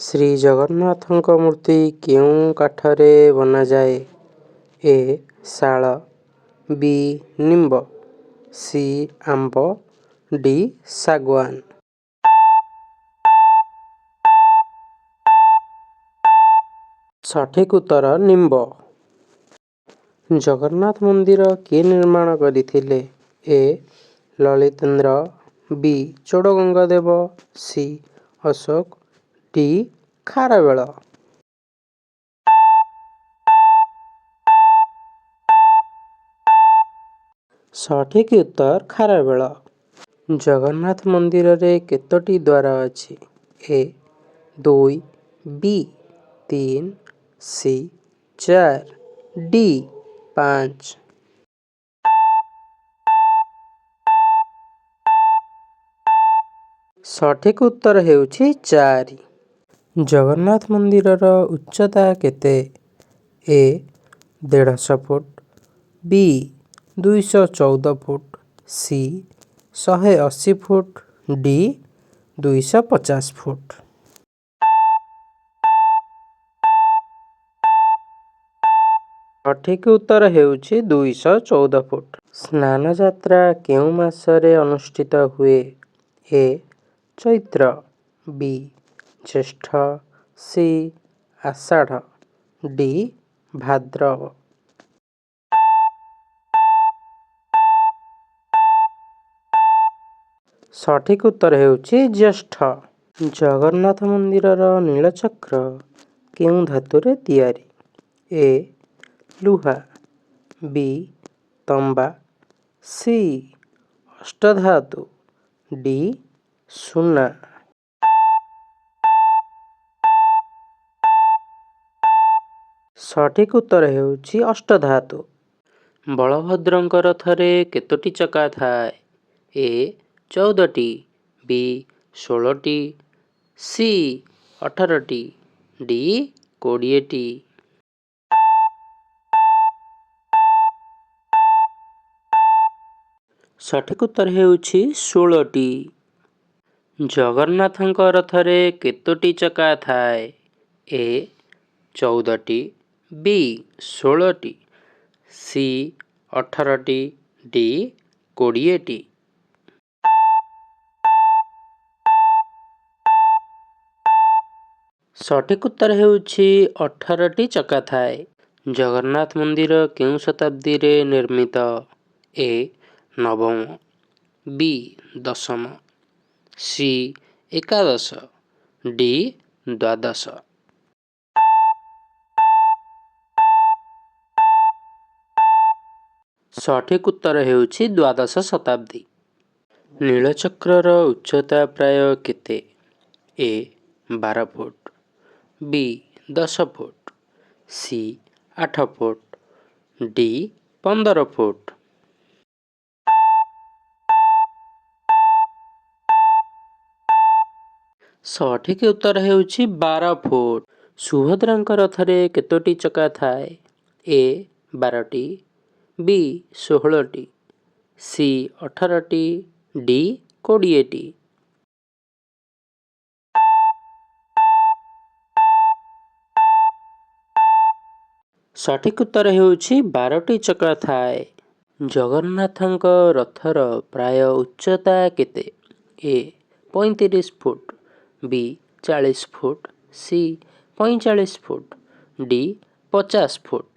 ଶ୍ରୀଜଗନ୍ନାଥଙ୍କ ମୂର୍ତ୍ତି କେଉଁ କାଠରେ ବନାଯାଏ? ଏ ଶାଳ, ବି ନିମ୍ବ, ସି ଆମ୍ବ, ଡି ଶାଗୁଆନ। ସଠିକ୍ ଉତ୍ତର ନିମ୍ବ। ଜଗନ୍ନାଥ ମନ୍ଦିର କିଏ ନିର୍ମାଣ କରିଥିଲେ? ଏ ଲଳିତେନ୍ଦ୍ର, ବି ଚୋଡ଼ଗଙ୍ଗଦେବ, ସି ଅଶୋକ, ଡି ଖାରବେଳ। ସଠିକ୍ ଉତ୍ତର ଖାରବେଳ। ଜଗନ୍ନାଥ ମନ୍ଦିରରେ କେତୋଟି ଦ୍ୱାର ଅଛି? ଏ ଦୁଇ, ବି ତିନି, ସି ଚାରି, ଡି 5। ସଠିକ୍ ଉତ୍ତର ହେଉଛି ଚାରି। ଜଗନ୍ନାଥ ମନ୍ଦିରର ଉଚ୍ଚତା କେତେ? ଏ 150 ଫୁଟ, ବି 214 foot, C 180 foot, D 250 foot. ସଠିକ୍ ଉତ୍ତର ହେଉଛି 214 ଫୁଟ। ସ୍ନାନଯାତ୍ରା କେଉଁ ମାସରେ ଅନୁଷ୍ଠିତ ହୁଏ? ଏ ଚୈତ୍ର, ବି ଜ୍ୟେଷ୍ଠ, ସି ଆଷାଢ଼, ଡି ଭାଦ୍ରବ। ସଠିକ୍ ଉତ୍ତର ହେଉଛି ଜ୍ୟେଷ୍ଠ। ଜଗନ୍ନାଥ ମନ୍ଦିରର ନୀଳଚକ୍ର କେଉଁ ଧାତୁରେ ତିଆରି? ଏ ଲୁହା, ବି ତମ୍ବା, ସି ଅଷ୍ଟଧାତୁ, ଡି ସୁନା। ସଠିକ୍ ଉତ୍ତର ହେଉଛି ଅଷ୍ଟଧାତୁ। ବଳଭଦ୍ରଙ୍କ ରଥରେ କେତୋଟି ଚକା ଥାଏ? ଏ 14ଟି, ବି 16ଟି, ସି 18ଟି, ଡି 20ଟି। ସଠିକ୍ ଉତ୍ତର ହେଉଛି 16ଟି। ଜଗନ୍ନାଥଙ୍କ ରଥରେ କେତୋଟି ଚକା ଥାଏ? ଏ 14ଟି, ବି 16ଟି, ସି 18ଟି, ଡି 20ଟି। ସଠିକ୍ ଉତ୍ତର ହେଉଛି 18ଟି ଚକା ଥାଏ। ଜଗନ୍ନାଥ ମନ୍ଦିର କେଉଁ ଶତାବ୍ଦୀରେ ନିର୍ମିତ? ଏ ନବମ, ବି ଦଶମ, ସି ଏକାଦଶ, ଡି ଦ୍ୱାଦଶ। ସଠିକ୍ ଉତ୍ତର ହେଉଛି ଦ୍ୱାଦଶ ଶତାବ୍ଦୀ। ନୀଳଚକ୍ରର ଉଚ୍ଚତା ପ୍ରାୟ କେତେ? ଏ 12 ଫୁଟ, ବି 10 foot, C 8 foot, D 15 foot. ସଠିକ୍ ଉତ୍ତର ହେଉଛି 12 ଫୁଟ। ସୁଭଦ୍ରାଙ୍କ ରଥରେ କେତୋଟି ଚକା ଥାଏ? ଏ 12ଟି, ବି 16ଟି, ସି 18ଟି, ଡି 20ଟି। ସଠିକ୍ ଉତ୍ତର ହେଉଛି 12ଟି ଚକା ଥାଏ। ଜଗନ୍ନାଥଙ୍କ ରଥର ପ୍ରାୟ ଉଚ୍ଚତା କେତେ? ଏ 35 ଫୁଟ, ବି 40 foot, C 45 foot, D 50 foot.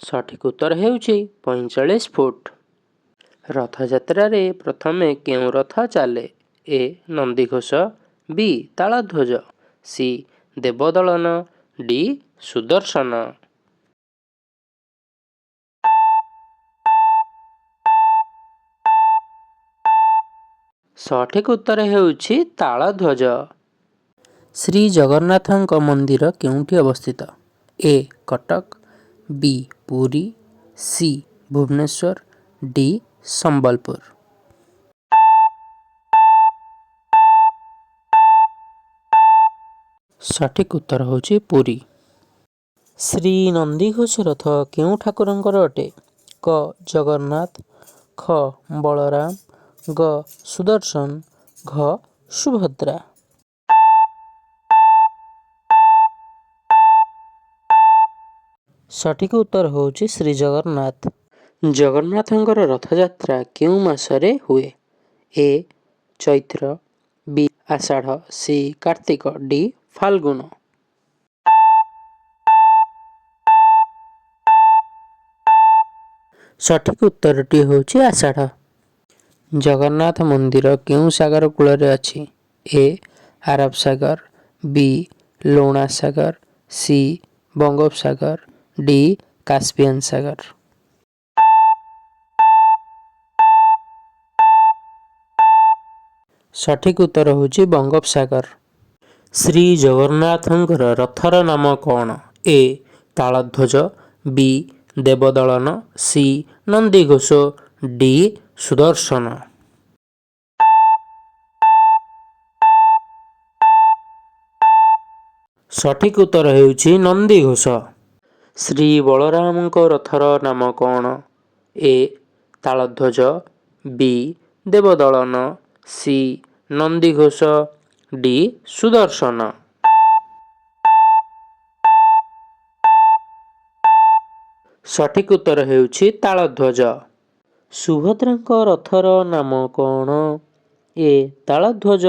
ସଠିକ୍ ଉତ୍ତର ହେଉଛି 45 ଫୁଟ। ରଥଯାତ୍ରାରେ ପ୍ରଥମେ କେଉଁ ରଥ ଚାଲେ? ଏ ନନ୍ଦିଘୋଷ, ବି ତାଳଧ୍ୱଜ, ସି ଦେବଦଳନ, ଡି ସୁଦର୍ଶନ। ସଠିକ୍ ଉତ୍ତର ହେଉଛି ତାଳଧ୍ୱଜ। ଶ୍ରୀ ଜଗନ୍ନାଥଙ୍କ ମନ୍ଦିର କେଉଁଠି ଅବସ୍ଥିତ? ଏ କଟକ, ବି ପୁରୀ, ସି ଭୁବନେଶ୍ୱର, ଡି ସମ୍ବଲପୁର। ସଠିକ୍ ଉତ୍ତର ହେଉଛି ପୁରୀ। ଶ୍ରୀ ନନ୍ଦିଘୋଷ ରଥ କେଉଁ ଠାକୁରଙ୍କର ଅଟେ? କ ଜଗନ୍ନାଥ, ଖ ବଳରାମ, ଗ ସୁଦର୍ଶନ, ଘ ସୁଭଦ୍ରା। ସଠିକ୍ ଉତ୍ତର ହେଉଛି ଶ୍ରୀ ଜଗନ୍ନାଥ। ଜଗନ୍ନାଥଙ୍କର ରଥଯାତ୍ରା କେଉଁ ମାସରେ ହୁଏ? ଏ ଚୈତ୍ର, ବି ଆଷାଢ଼, ସି କାର୍ତ୍ତିକ, ଡି ଫାଲ୍ଗୁନ। ସଠିକ୍ ଉତ୍ତରଟି ହେଉଛି ଆଷାଢ଼। ଜଗନ୍ନାଥ ମନ୍ଦିର କେଉଁ ସାଗର କୂଳରେ ଅଛି? ଏ ଆରବ ସାଗର, ବି ଲୁଣା ସାଗର, ସି ବଙ୍ଗୋପସାଗର, ଡି କାସ୍ପିଆନ ସାଗର। ସଠିକ୍ ଉତ୍ତର ହେଉଛି ବଙ୍ଗୋପସାଗର। ଶ୍ରୀ ଜଗନ୍ନାଥଙ୍କର ରଥର ନାମ କ'ଣ? ଏ ତାଳଧ୍ୱଜ, ବି ଦେବଦଳନ, ସି ନନ୍ଦିଘୋଷ, ଡି ସୁଦର୍ଶନ। ସଠିକ୍ ଉତ୍ତର ହେଉଛି ନନ୍ଦିଘୋଷ। ଶ୍ରୀ ବଳରାମଙ୍କ ରଥର ନାମ କ'ଣ? ଏ ତାଳଧ୍ୱଜ, ବି ଦେବଦଳନ, ସି ନନ୍ଦିଘୋଷ, ଡି ସୁଦର୍ଶନ। ସଠିକ୍ ଉତ୍ତର ହେଉଛି ତାଳଧ୍ୱଜ। ସୁଭଦ୍ରାଙ୍କ ରଥର ନାମ କ'ଣ? ଏ ତାଳଧ୍ୱଜ,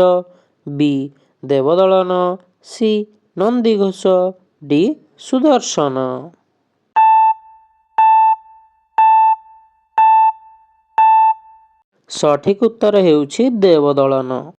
ବି ଦେବଦଳନ, ସି ନନ୍ଦିଘୋଷ, ଡି ସୁଦର୍ଶନ। ସଠିକ୍ ଉତ୍ତର ହେଉଛି ଦେବଦଳନ।